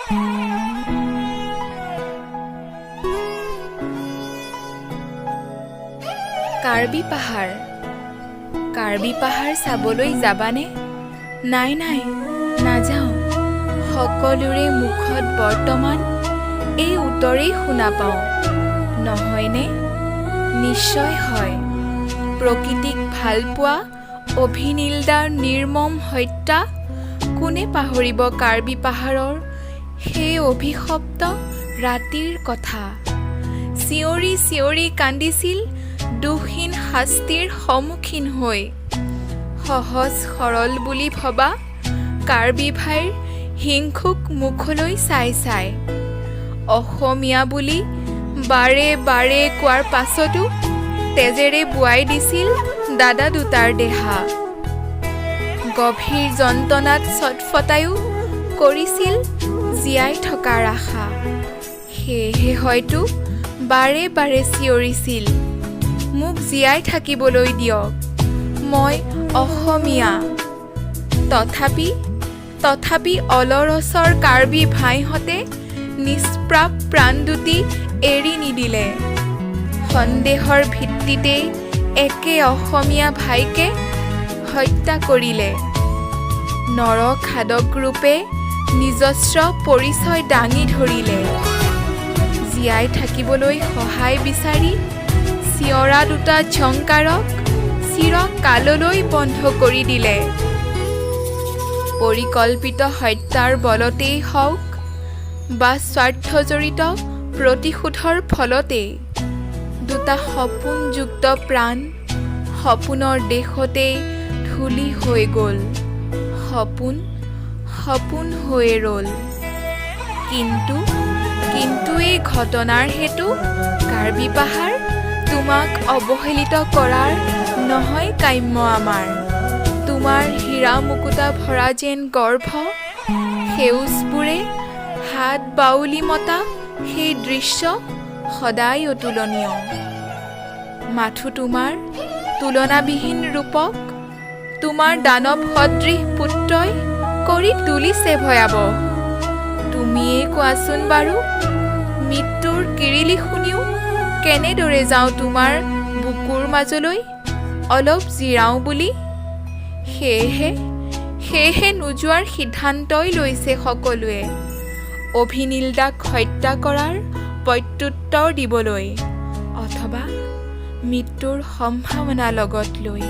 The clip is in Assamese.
কাৰ্বি পাহাৰ, কাৰ্বি পাহাৰ চাবলৈ যাবানে? নাই নাই, নাযাওঁ। সকলোৰে মুখত বৰ্তমান এই উত্তৰেই শুনা পাওঁ, নহয়নে? নিশ্চয় হয়। প্ৰকৃতিক ভালপোৱা অভিনীলদাৰ নিৰ্মম হত্যা কোনে পাহৰিব? কাৰ্বি পাহাৰৰ সেই অভিশপ্ত ৰাতিৰ কথা। চিঞৰি চিঞৰি কান্দিছিল দোষহীন শাস্তিৰ সন্মুখীন হৈ। সহজ সৰল বুলি ভবা কাৰ্বি ভাইৰ হিংসুক মুখলৈ চাই চাই। অসমীয়া বুলি বাৰে বাৰে কোৱাৰ পাছতো তেজেৰে বোৱাই দিছিল দাদা দুটাৰ দেহা। গভীৰ যন্ত্ৰণাত ছটফটায়ো কৰিছিল জীয়াই থকাৰ আশা। সেয়েহে হয়তো বাৰে বাৰে চিঞৰিছিল, "মোক জীয়াই থাকিবলৈ দিয়ক, মই অসমীয়া।" তথাপি অলৰচৰ কাৰ্বি ভাইহঁতে নিষ্পাপ প্ৰাণ দুটি এৰি নিদিলে। সন্দেহৰ ভিত্তিতেই একে অসমীয়া ভাইকে হত্যা কৰিলে। নৰখাদক ৰূপে নিজস্ব পৰিচয় দাঙি ধৰিলে। জীয়াই থাকিবলৈ সহায় বিচাৰি চিঞৰা দুটা ঝংকাৰক চিৰকাললৈ বন্ধ কৰি দিলে। পৰিকল্পিত হত্যাৰ বলতেই হওক বা স্বাৰ্থজড়িত প্ৰতিশোধৰ ফলতেই, দুটা সপোনযুক্ত প্ৰাণ সপোনৰ দেশতেই ধূলি হৈ গ'ল। সপোন সপোন হৈয়ে ৰ'ল। কিন্তু এই ঘটনাৰ হেতু কাৰ্বি পাহাৰ, তোমাক অৱহেলিত কৰাৰ নহয় কাম্য আমাৰ। তোমাৰ হীৰা মুকুতা ভৰা যেন গৰ্ভ সেউজবোৰে হাত বাউলি মতা সেই দৃশ্য সদায় অতুলনীয়। মাথো তোমাৰ তুলনাবিহীন ৰূপক তোমাৰ দানৱ সদৃশ পুত্ৰই কৰি তুলিছে ভয়াৱহ। তুমিয়েই কোৱাচোন বাৰু, মৃত্যুৰ কিৰিলি শুনিও কেনেদৰে যাওঁ তোমাৰ বুকুৰ মাজলৈ অলপ জিৰাওঁ বুলি? সেয়েহে নোযোৱাৰ সিদ্ধান্তই লৈছে সকলোৱে, অভিনীলদাক হত্যা কৰাৰ প্ৰত্যুত্তৰ দিবলৈ অথবা মৃত্যুৰ সম্ভাৱনা লগত লৈ।